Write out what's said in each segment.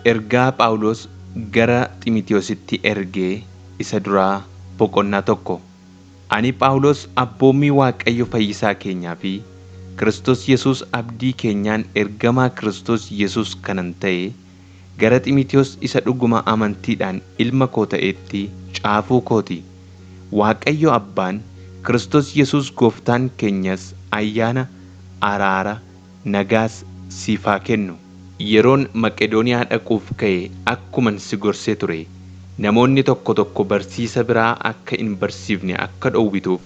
Ergaa Phaawulos gara Xiimotewositti ergee isa duraa boqonnaa 1. Ani Phaawulos abboommii Waaqayyo Fayyisaa keenyaa fi Kiristoos Yesuus abdii keenyaan ergamaa Kiristoos Yesuus kanan ta'e, gara Xiimotewos isa dhuguma amantiidhaan ilma koo ta'eetti caafuu koo ti. Waaqayyo Abbaan, Kiristoos Yesuus Gooftaan keenyas ayyaana, araara, nagaas siif haa kennu. Yeroon Maqedooniyaa dhaquuf ka'e akkuman si gorsee ture, namoonni tokko tokko barsiisa biraa akka hin barsiifne akka dhowwituuf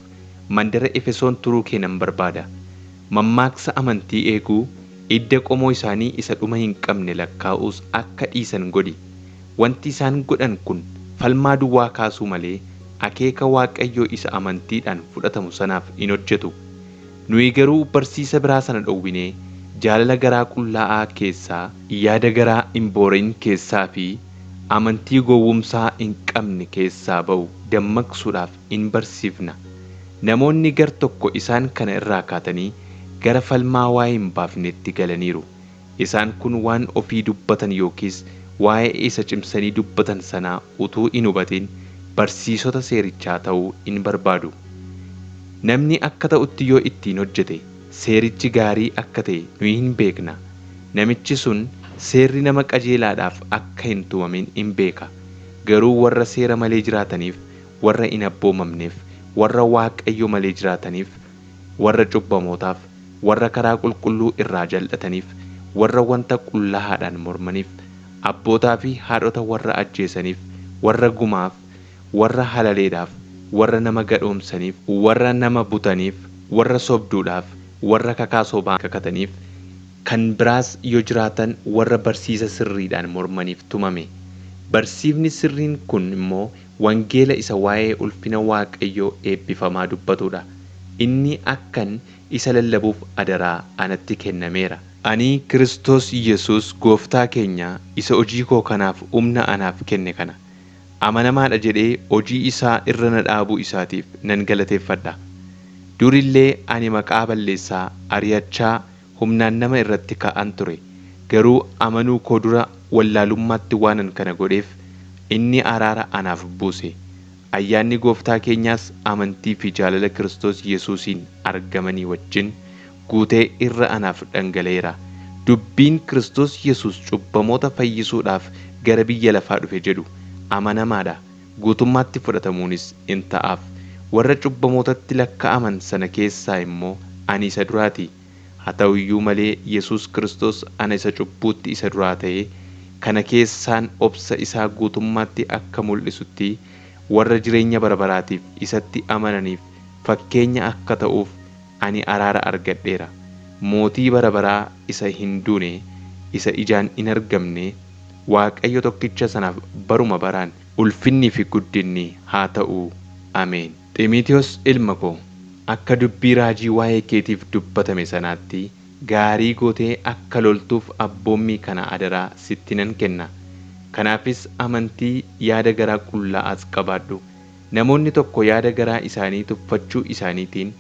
mandara Efesoon turuu kee nan barbaada. Mammaaksa amantii eeguu, idda qomoo isaanii isa dhuma hin qabne lakkaa'uus akka dhiisan godhi. Wanti isaan godhan kun falmaa duwwaa kaasuu malee akeeka Waaqayyoo isa amantiidhaan fudhatamu sanaaf hin hojjetu. Nuyi garuu barsiisa biraa sana dhowwinee jaalala garaa qullaa'aa keessaa, yaada garaa hin boora'in keessaa fi amantii gowwumsaa hin qabne keessaa ba'u dammaqsuudhaaf in barsiifna. Namoonni gar tokko isaan kana irraa kaatanii gara falmaa waa'ee hin baafneetti galaniiru. Isaan kun waan ofii dubbatan yookiis waa'ee isa cimsanii dubbatan sanaa utuu hin hubatin barsiisota seerichaa ta'uu in barbaadu. Namni akka ta'utti yoo ittiin hojjete, seerichi gaarii akka ta'e nuyi in beekna. Namichi sun seerri nama qajeelaadhaaf akka hin tumamin in beeka. Garuu warra seera malee jiraataniif, warra hin abboomamneef, warra Waaqayyo malee jiraataniif, warra cubbamootaaf, warra karaa qulqulluu irraa jal'ataniif, warra wanta qullaa'aadhaan mormaniif, abbootaa fi haadhota warra ajjeesaniif, warra gumaaf, warra halaleedhaaf, warra nama gadhoomsaniif, warra nama butaniif, warra sobduudhaaf, warra kakaa sobaa kakataniif, kan biraas yoo jiraatan warra barsiisa sirriidhaan mormaniif tumame. Barsiifni sirriin kun immoo wangeela isa waa'ee ulfina Waaqayyoo eebbifamaa dubbatudha. Inni akkan isa lallabuuf adaraa anatti kennameera. Ani Kiristoos Yesuus gooftaa keenya isa hojii koo kanaaf humna anaaf kenne kana, amanamaadha jedhee hojii isaa irra na dhaabuu isaatiif nan galateeffadha. Dur illee ani maqaa balleessaa, ari'achaa, humnaan nama irratti ka'an ture. Garuu amanuu koo dura wallaalummaatti waanan kana godheef, inni araara anaaf buuse. Ayyaanni Gooftaa keenyaas amantii fi jaalala Kiristoos Yesuusiin argamanii wajjin guutee irra anaaf dhangala'eera. Dubbiin Kiristoos Yesuus cubbamoota fayyisuudhaaf gara biyya lafaa dhufe jedhu amanamaa dha, guutummaatti fudhatamuunis in ta'aaf. Warra cubbamootatti lakkaa'aman sana keessaa immoo ani isa duraa ti. Haa ta'u iyyuu malee Yesuus Kiristoos ana isa cubbuutti isa duraa ta'e kana keessaan obsa isaa guutummaatti akka mul'isutti warra jireenya bara baraatiif isatti amananiif fakkeenya akka ta'uuf ani araara argadheera. Mootii bara baraa isa hin duune, isa ijaan hin argamne, Waaqayyo tokkicha sanaaf baruma baraan ulfinnii fi guddinni haa ta'u. Ameen. Xiimotewos ilma ko, akka dubbii raajii waa'ee keetiif dubbatame sanaatti gaarii gootee akka loltuuf abboommii kana adaraa sitti nan kenna. Kanaafis amantii, yaada garaa qullaa'aas qabaadhu. Namoonni tokko yaada garaa isaanii tuffachuu isaaniitiin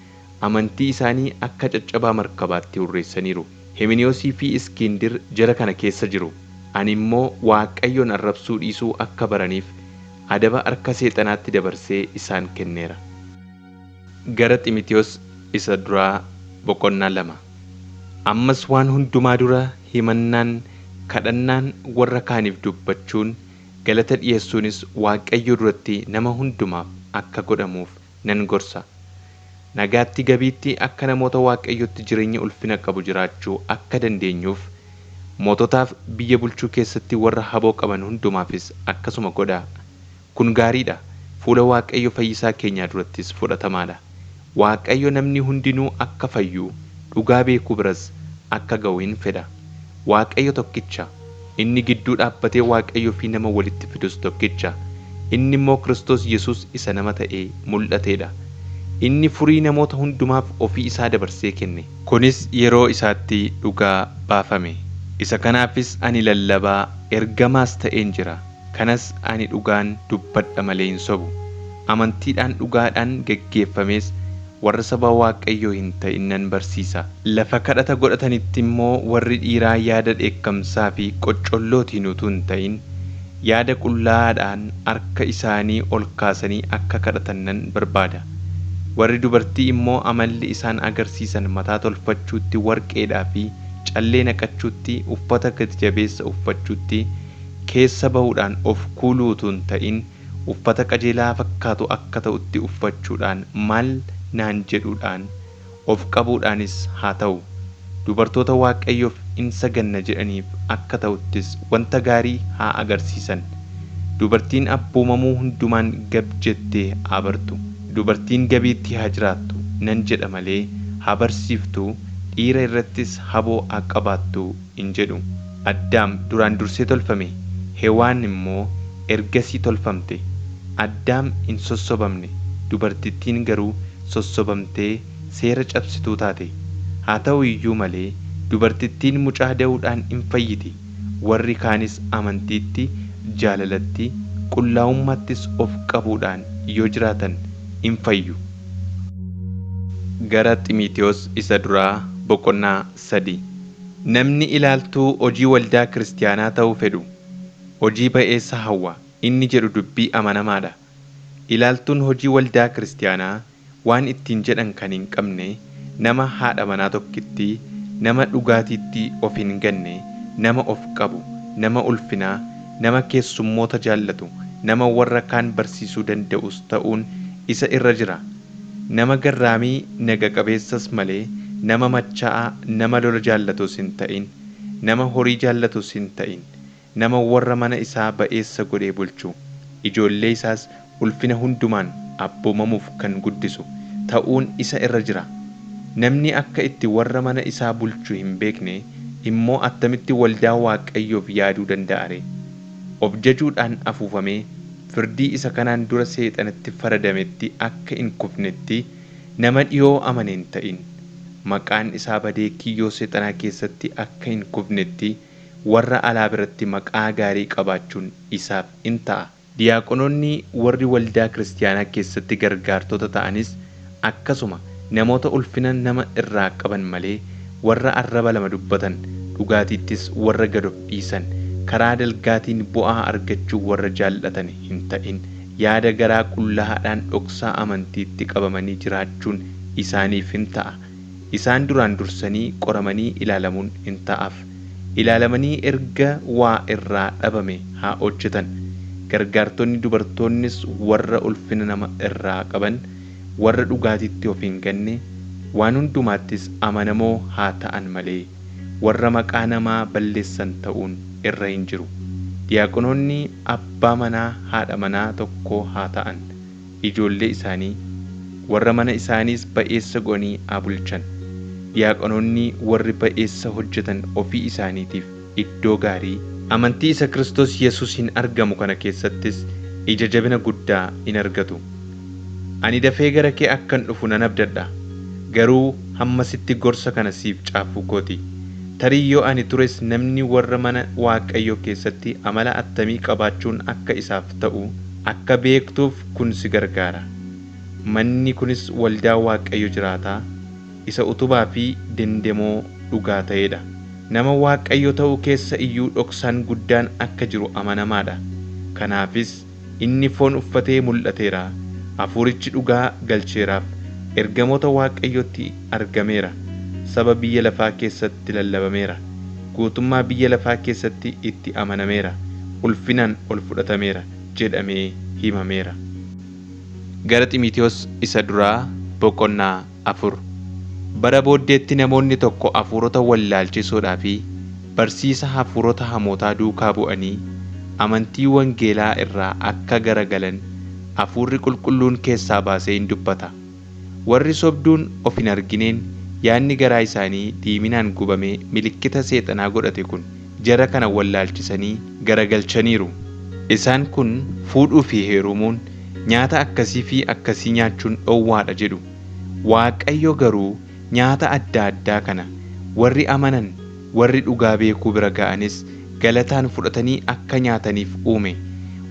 amantii isaanii akka caccabaa markabaatti hurreessaniiru. Himiniyoosii fi Iskiindir jara kana keessa jiru. Ani immoo Waaqayyoon arrabsuu dhiisuu akka baraniif adaba harka Seexanaatti dabarsee isaan kenneera. Gara Ximitewoos isa duraa boqonnaa 2. Ammas waan hundumaa dura himannaan, kadhannaan, warra kaaniif dubbachuun, galata dhi'eessuunis Waaqayyo duratti nama hundumaaf akka godhamuuf nan gorsa. Nagaatti gabiitti akka namoota Waaqayyootti jireenya ulfina qabu jiraachuu akka dandeenyuuf, moototaaf, biyya bulchuu keessatti warra haboo qaban hundumaafis akkasuma godhaa! Kun gaarii dha, fuula Waaqayyo fayyisaa keenyaa durattis fudhatamaa dha. Waaqayyo namni hundinuu akka fayyu, dhugaa beekuu biras akka ga'u in fedha. Waaqayyo tokkicha, inni gidduu dhaabbatee Waaqayyoo fi nama walitti fidus tokkicha, inni immoo Kiristoos Yesuus isa nama ta'ee mul'atee dha. Inni furii namoota hundumaaf ofii isaa dabarsee kenne. Kunis yeroo isaatti dhugaa baafame. Isa kanaafis ani lallabaa, ergamaas ta'een jira. Kanas ani dhugaan dubbadha malee hin sobu. Amantiidhaan dhugaadhaan geggeeffamees warra saba Waaqayyoo hin ta'in nan barsiisa. Lafa kadhata godhatanitti immoo warri dhiiraa yaada dheekkamsaa fi qoccollootiin utuu hin ta'in yaada qullaa'aadhaan harka isaanii ol kaasanii akka kadhatan nan barbaada. Warri dubartii immoo amalli isaan agarsiisan mataa tolfachuutti, warqeedhaa fi callee naqachuutti, uffata gati jabeessa uffachuutti, keessa bahuudhaan of kuuluu utuu hin ta'in uffata qajeelaa fakkaatu akka ta'utti uffachuudhaan maal naan jedhuudhaan of qabuudhaanis haa ta'u. Dubartoota Waaqayyoof in saganna jedhaniif akka ta'uttis wanta gaarii haa agarsiisan. Dubartiin abboomamuu hundumaan gab jettee haa bartu. Dubartiin gabiitti haa jiraattu nan jedha malee haa barsiiftuu, dhiira irrattis haboo haa qabaattu hin jedhu. Addaam duraan dursee tolfame, Hewaan immoo ergasii tolfamte. Addaam hin sossobamne, dubartittiin garuu sossobamtee seera cabsituu taate. Haa ta'u iyyuu malee dubartittiin mucaa da'uudhaan in fayyiti. Warri kaanis amantiitti, jaalalatti, qullaa'ummaattis of qabuudhaan yoo jiraatan in fayyu. Gara Ximitiyoos isa duraa boqonnaa 3. Namni ilaaltuu hojii waldaa kiristaanaa ta'uu fedhu hojii ba'eessa hawwa inni jedhu dubbii amanamaadha. Ilaaltuun hojii waldaa kiristaanaa waan ittiin jedhan kan hin qabne, nama haadha manaa tokkitti, nama dhugaatiitti of hin ganne, nama of qabu, nama ulfinaa, nama keessummoota jaallatu, nama warra kaan barsiisuu danda'us ta'uun isa irra jira. Nama garraamii naga qabeessas malee nama machaa'aa, nama lola jaallatus hin ta'in, nama horii jaallatus hin ta'in, nama warra mana isaa ba'eessa godhee bulchu, ijoollee isaas ulfina hundumaan abboomamuuf kan guddisu ta'uun isa irra jira. Namni akka itti warra mana isaa bulchu hin beekne immoo attamitti waldaa Waaqayyoof yaaduu danda'a ree? Of jajuudhaan afuufamee firdii isa kanaan dura seexanatti faradametti akka hin kufnetti nama dhiyoo amane hin ta'in. Maqaan isaa badee kiyyoo seexanaa keessatti akka hin kufnetti warra alaa biratti maqaa gaarii qabaachuun isaaf in ta'a. Diyaaqonoonni warri waldaa kiristaanaa keessatti gargaartota ta'anis akkasuma namoota ulfina nama irraa qaban malee warra arraba lama dubbatan, dhugaatiittis warra gad of dhiisan, karaa dalgaatiin bu'aa argachuu warra jaallatan hin ta'in. Yaada garaa qullaa'aadhaan dhoksaa amantiitti qabamanii jiraachuun isaaniif hin ta'a. Isaan duraan dursanii qoramanii ilaalamuun hin ta'aaf. Ilaalamanii erga waa irraa dhabame haa hojjetan. Gargaartonni dubartoonnis warra ulfina nama irraa qaban, warra dhugaatiitti of hin ganne, waan hundumaattis amanamoo haa ta'an malee warra maqaa namaa balleessan ta'uun irra hin jiru. Diyaaqonoonni abbaa manaa haadha manaa tokkoo haa ta'an. Ijoollee isaanii, warra mana isaaniis ba'eessa godhanii haa bulchan. Diyaaqonoonni warri ba'eessa hojjetan ofii isaaniitiif iddoo gaarii, amantii isa Kiristoos Yesuusiin argamu kana keessattis ija jabina guddaa in argatu. Ani dafee gara kee akkan dhufu nan abdadha. Garuu hammasitti gorsa kana siif caafuu kooti. Tarii yoo ani tures namni warra mana Waaqayyoo keessatti amala attamii qabaachuun akka isaaf ta'u akka beektuuf kun si gargaara. Manni kunis waldaa Waaqayyo jiraataa isa utubaa fi dendemoo dhugaa ta'edha. Nama Waaqayyo ta'uu keessa iyyuu dhoksaan guddaan akka jiru amanamaadha. Kanaafis inni foon uffatee mul'ateera. Hafuurichi dhugaa galcheeraaf. Ergamoota Waaqayyootti argameera. Saba biyya lafaa keessatti lallabameera. Guutummaa biyya lafaa keessatti itti amanameera. Ulfinaan ol fudhatameera jedhamee himameera. Gara Ximitiyoos isa duraa boqonnaa 4. Bara booddeetti namoonni tokko hafuurota wallaalchisuudhaa fi barsiisa hafuurota hamootaa duukaa bu'anii amantii wangeelaa irraa akka garagalan hafuurri qulqulluun keessaa baasee in dubbata. Warri sobduun of hin argineen yaadni garaa isaanii diiminaan gubamee milikkita seexanaa godhate kun jara kana wallaalchisanii garagalchaniiru. Isaan kun fuudhuu fi heerumuun, nyaata akkasii fi akkasii nyaachuun dhowwaadha jedhu. Waaqayyo garuu nyaata adda addaa kana warri amanan, warri dhugaa beekuu bira ga'anis galataan fudhatanii akka nyaataniif uume.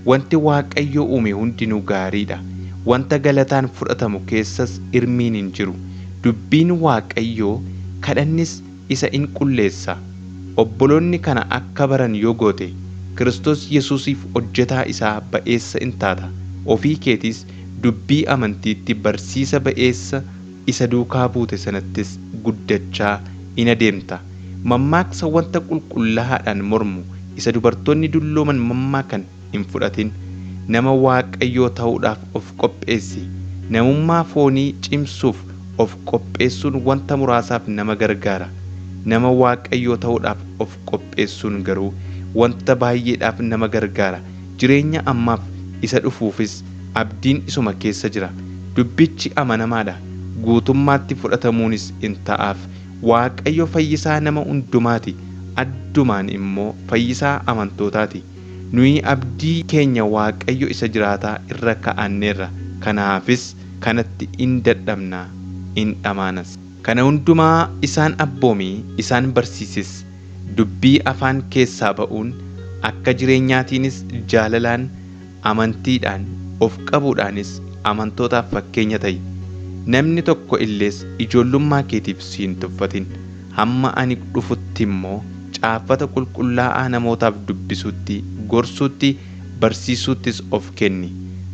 Wanti Waaqayyo uume hundinuu gaariidha. Wanta galataan fudhatamu keessas hirmiin hin jiru. Dubbiin Waaqayyoo kadhannis isa in qulleessa. Obboloonni kana akka baran yoo goote, Kiristoos Yesuusiif hojjetaa isaa ba'eessa in taata. Ofii keetiis dubbii amantiitti barsiisa ba'eessa isa duukaa buute sanattis guddachaa in adeemta. Mammaaksa wanta qulqullaa'aadhaan mormu isa dubartoonni dullooman mammaakan hin fudhatin. Nama Waaqayyoo ta'uudhaaf of qopheessi. Namummaa foonii cimsuuf of qopheessuun wanta muraasaaf nama gargaara. Nama Waaqayyoo ta'uudhaaf of qopheessuun garuu wanta baay'eedhaaf nama gargaara. Jireenya ammaaf isa dhufuufis abdiin isuma keessa jira. Dubbichi amanamaadha. Guutummaatti fudhatamuunis in ta'aaf. Waaqayyo fayyisaa nama hundumaati. Addumaan immoo fayyisaa amantootaati. Nuyi abdii keenya Waaqayyo isa jiraataa irra kaa'anneerra. Kanaafis kanatti in dadhabna, in dhamaanas. Kana hundumaa isaan abboomii, isaan barsiisis. Dubbii afaan keessaa ba'uun akka jireenyaatiinis jaalalaan, amantiidhaan, of qabuudhaanis amantootaaf fakkeenya ta'i. Namni tokko illees ijoollummaa keetiif si hin tuffatin. Hamma ani dhufutti immoo caaffata qulqullaa'aa namootaaf dubbisuutti, gorsuutti, barsiisuuttis of kenni.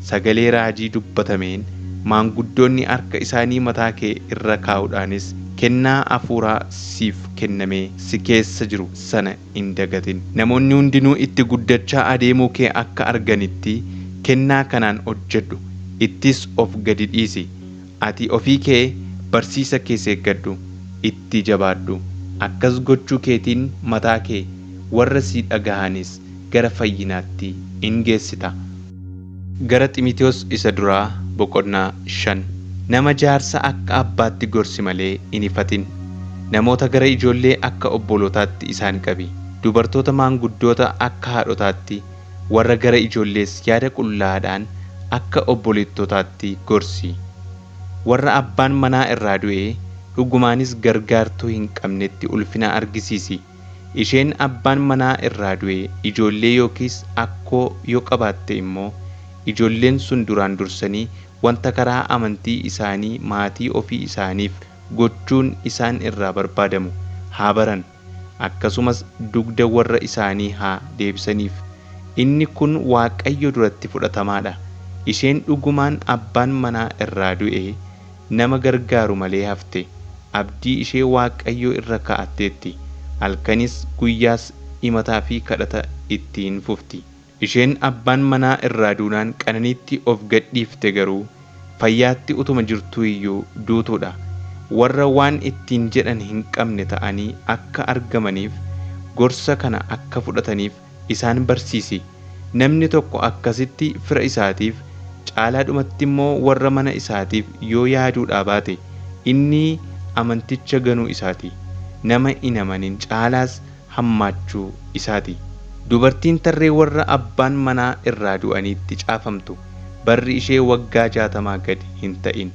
Sagalee raajii dubbatameen maanguddoonni harka isaanii mataa kee irra kaa'uudhaanis kennaa hafuuraa siif kennamee si keessa jiru sana hin dagatin. Namoonni hundinuu itti guddachaa adeemuu kee akka arganitti kennaa kanaan hojjedhu, ittis of gadi dhiisi. Ati ofii kee barsiisa kees eeggadhu, itti jabaadhu. Akkas gochuu keetiin mataa kee warra si dhaga'anis gara fayyinaatti in geessita. Gara Ximitewoos isa duraa boqonnaa 5. Nama jaarsa akka abbaatti gorsi malee hin ifatin. Namoota gara ijoollee akka obbolootaatti isaan qabi. Dubartoota maanguddoota akka haadhotaatti, warra gara ijoollees yaada qullaadhaan akka obboleettotaatti gorsi. Warra abbaan manaa irraa du'e dhugumaanis gargaartuu hin qabnetti ulfina argisiisi. Isheen abbaan manaa irraa du'e ijoollee yookiis akkoo yoo qabaatte immoo ijoolleen sun duraan dursanii wanta karaa amantii isaanii maatii ofii isaaniif gochuun isaan irraa barbaadamu haa baran. Akkasumas dugda warra isaanii haa deebisaniif. Inni kun Waaqayyo duratti fudhatamaadha. Isheen dhugumaan abbaan manaa irraa du'e nama gargaaru malee hafte. Abdii ishee Waaqayyo irra kaa'atteetti. Halkanis guyyaas himataa fi kadhata ittiin fufti. Isheen abbaan manaa irraa duunaan qananiitti of gadhiifte garuu fayyaatti utuma jirtuu iyyuu duutuudha. Warra waan ittiin jedhan hin qabne ta'anii akka argamaniif gorsa kana akka fudhataniif isaan barsiisi. Namni tokko akkasitti fira isaatiif caalaadhumatti immoo warra mana isaatiif yoo yaaduudhaa baate inni amanticha ganuu isaati. Nama hin amanin caalaas hammaachuu isaati. Dubartiin tarree warra abbaan manaa irraa du'aniitti caafamtu barri ishee waggaa 60 gad hin ta'in.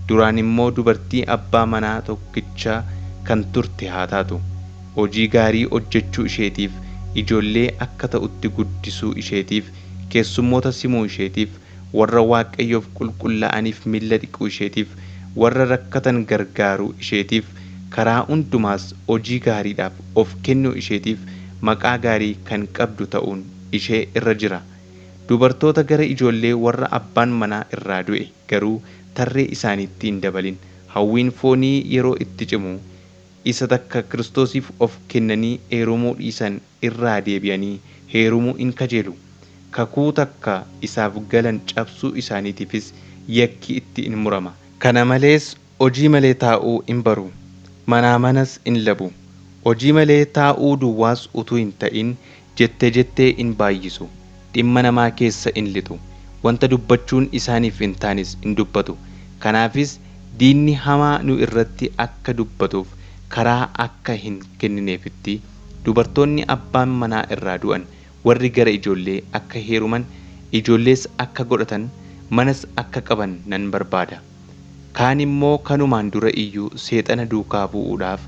Duraan immoo dubartii abbaa manaa tokkicha kan turte haa taatu. Hojii gaarii hojjechuu isheetiif, ijoollee akka ta'utti guddisuu isheetiif, keessummoota simuu isheetiif, warra Waaqayyoof qulqullaa'aniif miilla dhiquu isheetiif, warra rakkatan gargaaruu isheetiif, karaa hundumaas hojii gaariidhaaf of kennuu isheetiif maqaa gaarii kan qabdu ta'uun ishee irra jira. Dubartoota gara ijoollee warra abbaan manaa irraa du'e garuu tarree isaaniitti hin dabalin. Hawwiin foonii yeroo itti cimu isa takka Kiristoosiif of kennanii heerumuu dhiisan irraa deebi'anii heerumuu in kajeelu. Kakuu takka isaaf galan cabsuu isaaniitiifis yakki itti in murama. Kana malees hojii malee taa'uu in baru. Manaa manas in labu. Hojii malee taa'uu duwwaas utuu hin ta'in jettee jettee in baay'isu. Dhimma namaa keessa in lixu. Wanta dubbachuun isaaniif hin taanes in dubbatu. Kanaafis diinni hamaa nu irratti akka dubbatuuf karaa akka hin kennineefitti dubartoonni abbaan manaa irraa du'an warri gara ijoollee akka heeruman, ijoollees akka godhatan, manas akka qaban nan barbaada. Kaan immoo kanumaan dura iyyuu seexana duukaa bu'uudhaaf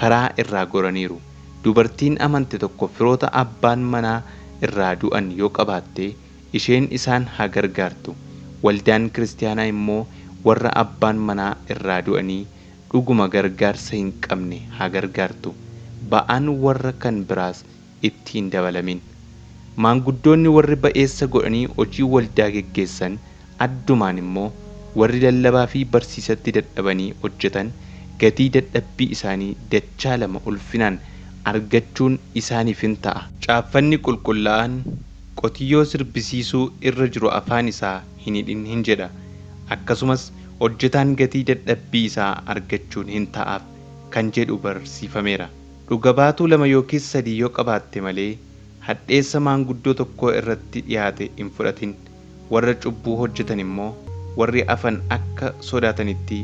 karaa irraa goraniiru. Dubartiin amante tokko firoota abbaan manaa irraa du'an yoo qabaatte isheen isaan haa gargaartu. Waldaan kiristaanaa immoo warra abbaan manaa irraa du'anii dhuguma gargaarsa hin qabne haa gargaartu. Ba'aan warra kan biraas itti hin dabalamin. Maanguddoonni warri ba'eessa godhanii hojii waldaa geggeessan addumaan immoo warri lallabaa fi barsiisatti dadhabanii hojjetan gatii dadhabbii isaanii dachaa lama ulfinaan argachuun isaaniif hin ta'a. Caaffanni qulqullaa'aan qotiyyoo sirbisiisuu irra jiru afaan isaa hin hidhin hin jedha. Akkasumas hojjetaan gatii dadhabbii isaa argachuun hin ta'aaf kan jedhu barsiifameera. Dhuga baatuu lama yookiis sadii yoo qabaatte malee hadheessa maanguddoo tokkoo irratti dhiyaate hin fudhatin. Warra cubbuu hojjetan immoo warri afan akka sodaatanitti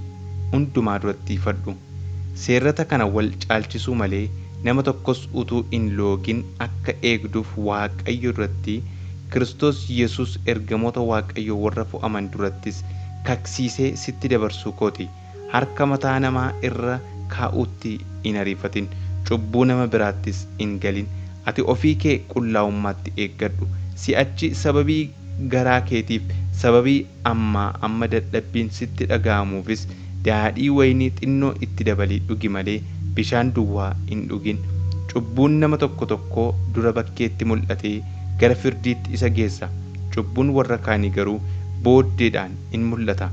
hundumaa duratti ifadhu. Seerrata kana wal caalchisuu malee nama tokkos utuu hin loogin akka eegduuf Waaqayyo duratti Kiristoos Yesuus ergamoota Waaqayyoo warra fo'aman durattis kaksiisee sitti dabarsuu kooti. Harka mataa namaa irra kaa'uutti hin ariifatin. Cubbuu nama biraattis hin galin. Ati ofii kee qullaa'ummaatti eeggadhu. Si'achi sababii garaa keetiif sababii ammaa amma dadhabbiin sitti dhaga'amuufis daadhii wayinii xinnoo itti dabalii dhugi malee bishaan duwwaa hin dhugin. Cubbuun nama tokko tokkoo dura bakkeetti mul'atee gara firdiitti isa geessa. Cubbuun warra kaanii garuu booddeedhaan in mul'ata.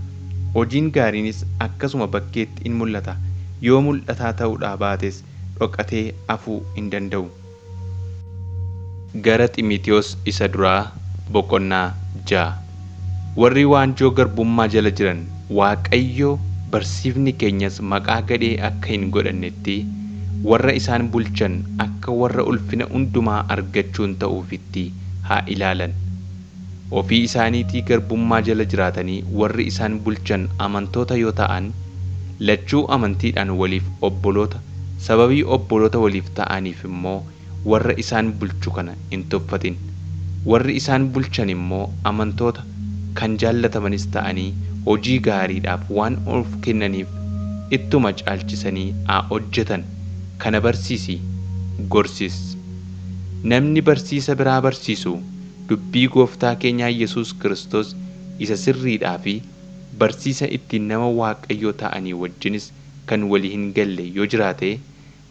Hojiin gaariinis akkasuma bakkeetti in mul'ata. Yoo mul'ataa ta'uudhaa baates dhokatee hafuu hin danda'u. Gara Ximitiyoos isa duraa boqonnaa 6. Warri waanjoo garbummaa jala jiran Waaqayyo barsiifni keenyas maqaa gadhee akka hin godhannetti warra isaan bulchan akka warra ulfina hundumaa argachuun ta'uufitti haa ilaalan. Ofii isaaniitii garbummaa jala jiraatanii warri isaan bulchan amantoota yoo ta'an lachuu amantiidhaan waliif obboloota sababii obboloota waliif ta'aniif immoo warra isaan bulchu kana hin tuffatin. Warri isaan bulchan immoo amantoota kan jaallatamanis ta'anii hojii gaariidhaaf waan of kennaniif ittuma caalchisanii haa hojjetan. Kana barsiisi, gorsis. Namni barsiisa biraa barsiisu dubbii gooftaa keenyaa Yesuus Kiristoos isa sirriidhaa fi barsiisa ittiin nama Waaqayyoo ta'anii wajjinis kan walii hin galle yoo jiraate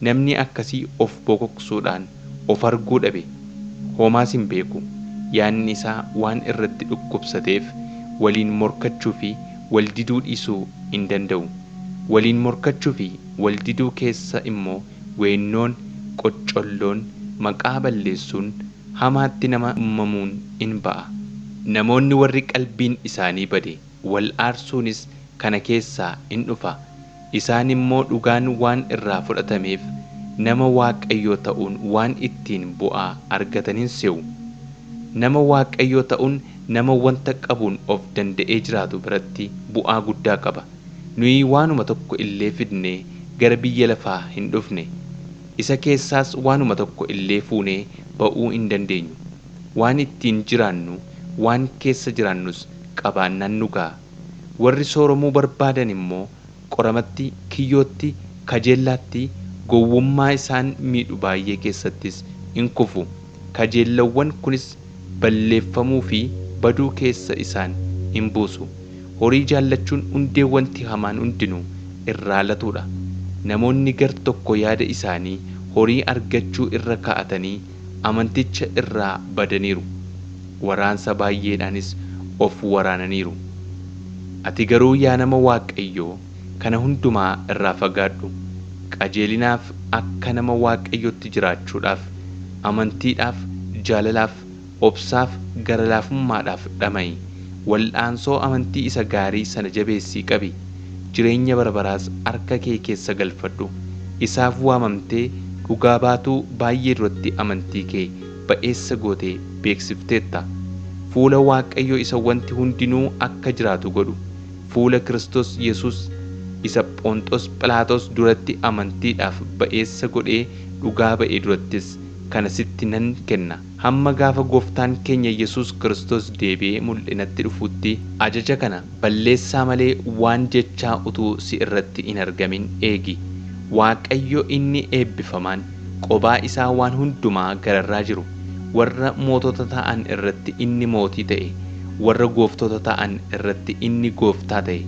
namni akkasii of bokoksuudhaan of arguu dhabe. Homaas hin beeku. Yaadni isaa waan irratti dhukkubsateef waliin morkachuu fi wal diduu dhiisuu hin danda'u. Waliin morkachuu fi wal diduu keessa immoo weennoon, qoccolloon, maqaa balleessuun, hamaatti nama mamuun in ba'a. Namoonni warri qalbiin isaanii bade wal aarsuunis kana keessaa in dhufa. Isaan immoo dhugaan waan irraa fudhatameef nama Waaqayyoo ta'uun waan ittiin bu'aa argatan hin se'u. Nama Waaqayyoo ta'uun nama wanta qabuun of danda'ee jiraatu biratti bu'aa guddaa qaba. Nuyi waanuma tokko illee fidnee gara biyya lafaa hin dhufne. Isa keessaas waanuma tokko illee fuunee ba'uu hin dandeenyu. Waan ittiin jiraannu, waan keessa jiraannus qabaannaan nu ga'a. Warri sooromuu barbaadan immoo qoramatti, kiyyootti, kajeellaatti, gowwummaa isaan miidhu baay'ee keessattis in kufu. Kajeellawwan kunis balleeffamuu fi baduu keessa isaan hin buusu. Horii jaallachuun hundee wanti hamaan hundinuu irraa latuudha. Namoonni gar tokko yaada isaanii horii argachuu irra kaa'atanii amanticha irraa badaniiru. Waraansa baay'eedhaanis of waraananiiru. Ati garuu yaa nama Waaqayyoo kana hundumaa irraa fagaadhu. Qajeelinaaf akka nama Waaqayyootti jiraachuudhaaf, amantiidhaaf, jaalalaaf, obsaaf, gara laafummaadhaaf dhama'i. Wal'aansoo amantii isa gaarii sana jabeessii qabi. Jireenya bara baraas harka kee keessa galfadhu. Isaaf waamamtee dhugaa baatuu baay'ee duratti amantii kee ba'eessa gootee beeksifteetta. Fuula Waaqayyoo isa wanti hundinuu akka jiraatu godhu, fuula Kiristoos Yesuus isa Phonxoos Phiilaaxoos duratti amantiidhaaf ba'eessa godhee dhugaa ba'e durattis kana sitti nan kenna. Hamma gaafa gooftaan keenya Yesuus Kiristoos deebi'ee mul'inatti dhufutti ajaja kana balleessaa malee waan jechaa utuu si irratti hin argamin eegi. Waaqayyo inni eebbifamaan qobaa isaa waan hundumaa gararraa jiru warra mootota ta'an irratti inni mootii ta'e Warra gooftota ta'an irratti inni gooftaa ta'e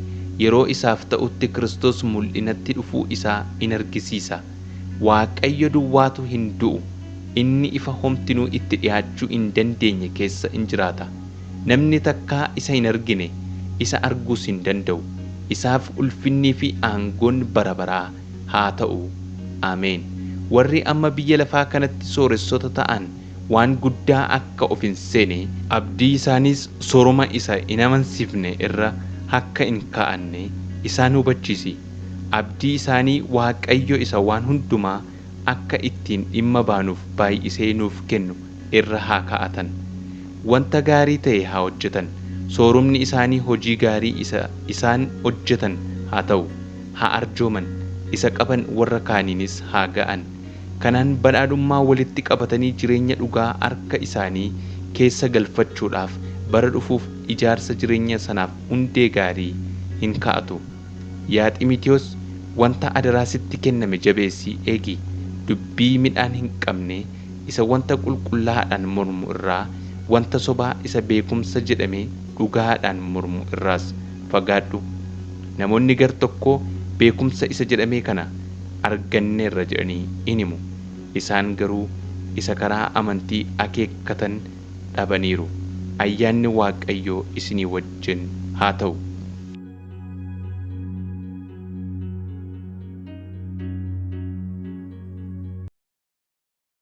yeroo isaaf ta'utti Kiristoos mul'inatti dhufuu isaa in argisiisa. Waaqayyo duwwaatu hin du'u. Inni ifa homtinuu itti dhi'aachuu hin dandeenye keessa in jiraata. Namni takkaa isa hin argine, isa arguus hin danda'u. Isaaf ulfinnii fi aangoon bara baraa haa ta'u. Ameen. Warri amma biyya lafaa kanatti sooressota ta'an waan guddaa akka of hin seene, abdii isaaniis sooroma isa hin amansiifne irra akka hin kaa'anne isaan hubachiisi. Abdii isaanii Waaqayyo isa waan hundumaa akka ittiin dhimma baanuuf baay'isee nuuf kennu irra haa kaa'atan. Wanta gaarii ta'e haa hojjetan. Sooromni isaanii hojii gaarii isa isaan hojjetan haa ta'u. Haa arjooman. Isa qaban warra kaaniinis haa ga'an. Kanaan badhaadhummaa walitti qabatanii jireenya dhugaa harka isaanii keessa galfachuudhaaf bara dhufuuf ijaarsa jireenya sanaaf hundee gaarii hin kaa'atu. Yaa Ximitiyoos, wanta adaraa sitti kenname jabeessii eegi. Dubbii midhaan hin qabne isa wanta qulqullaa'aadhaan mormu irraa, wanta sobaa isa beekumsa jedhamee dhugaadhaan mormu irraas fagaadhu. Namoonni gar tokkoo beekumsa isa jedhame kana arganneerra jedhanii in himu. Isaan garuu isa karaa amantii akeekkatan dhabaniiru. Ayyaanni Waaqayyoo isinii wajjin haa ta'u.